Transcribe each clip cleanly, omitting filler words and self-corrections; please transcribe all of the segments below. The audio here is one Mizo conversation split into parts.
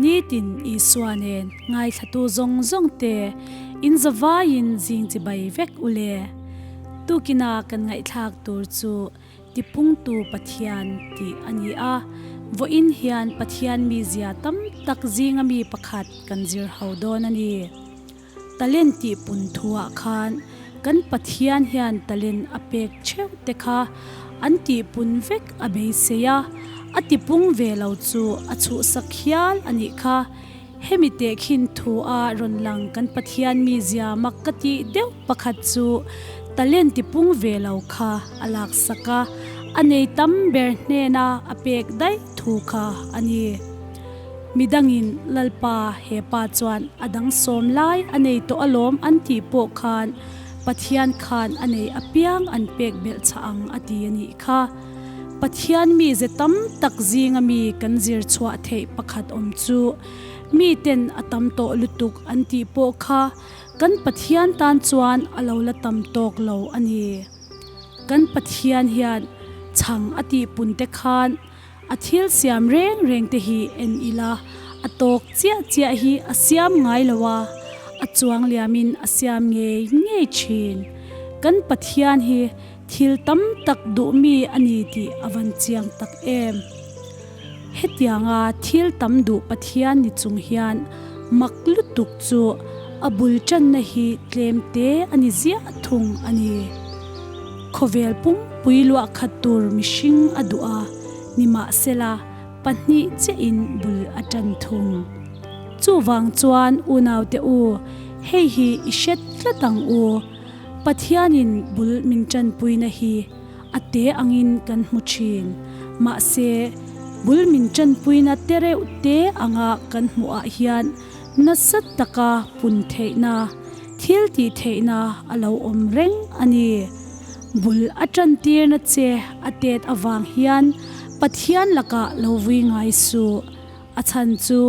Nitin Isua nen ngaithlatu zawng zawng te in zavaiin zing chibai vek u le. Tukina kan ngaihthlak tur chu Tipungtu Pathian tih a ni a, vawiin hian Pathian mizia tam tak zinga mi pakhat kan zir ho dawn a ni. Talent tih pun thuah khan kan Pathian hian talent a pek theuh te kha an tih pun vek a beisei a, a tipung ve lo chu a chhuhsak hial a nih kha. Hemi tehkhin thu a rawn lang kan Pathian mizia mak ka tih deuh pakhat chu talent tipung ve lo kha a laksak a, a nei tam ber hnena a pek daih thu kha a ni. Midangin Lalpa he pa chuan a dang sawm lai a nei tawh alawm an tih pawh khan Pathian khan a nei apiang an pek belh chah ang a ti a nih kha. Pathian mize tam tak zinga mi kan zir chhuah theih pakhat awm chu miten a tam tawh lutuk an tih pawh kha kan Pathian tan chuan a lo la tam tawk lo a ni. Kan Pathian hian chhang a tih pun te khan A thil siam reng reng te hi en ila, a tawk chiah chiah hi a siam ngai lo a, a chuang liamin a siam ngei ngei thin. Kan Pathian hi thil tam tak duh mi a ni tih a van chiang tak em. Hetianga thil tam duh Pathian ni chung hian mak lutuk chu a bul tanna hi tlem te a ni ziah thung a ni. Khawvel pumpui luah khat tur mihring a duh a, nimahsela pahnih chiahin bul a tan thung. Chuvang chuan unaute u, hei hi i hret tlat ang u. Pathianin bul min tanpuina hi a te angin kan hmu thin. Mahse, bul min tanpuina te reuh te anga kan hmuhah hian nasa taka pun theihna, Thil tih theihna a lo awm reng a ni. Bul a tantirna che a tet avang hian Pathian lakah lo vui ngai suh. A chhan chu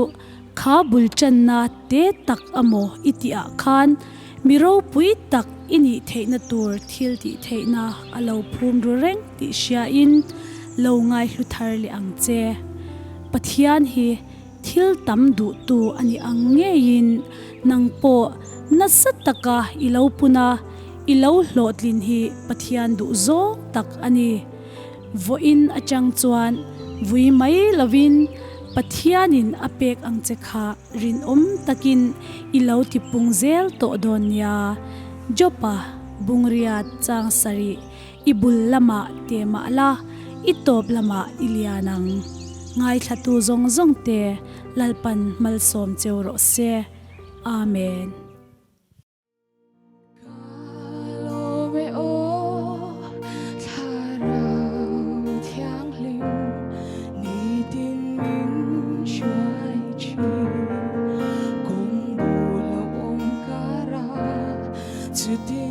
kha bul tanna te tak amaw i tih ah khan mi ropui tak i nih theihna tur thil tih theihna a lo phum ru reng tih hriain lo ngaihlu thar leh ang che. Pathian hi Thil tam duhtu a ni ang ngeiin nang pawh nasa taka i lo pun a, i lo hlawhtlin hi Pathian duh zawng tak a ni. Vawiin atang chuan vui mai lovin Pathianin a pek ang che kha rinawm takin i lo tipung zel tawh dawn nia. Jopa Bungriat chang sarih I bul lamah te mah la, i tawp lamah i lian ang. Ngaithlatu zawng zawng te Lalpan malsawm cheu rawh se. Amen. Ka lawm e aw, Thlarau Thianghlim, nitin min hruai thin. Kawng bul a awm kar a, chuti.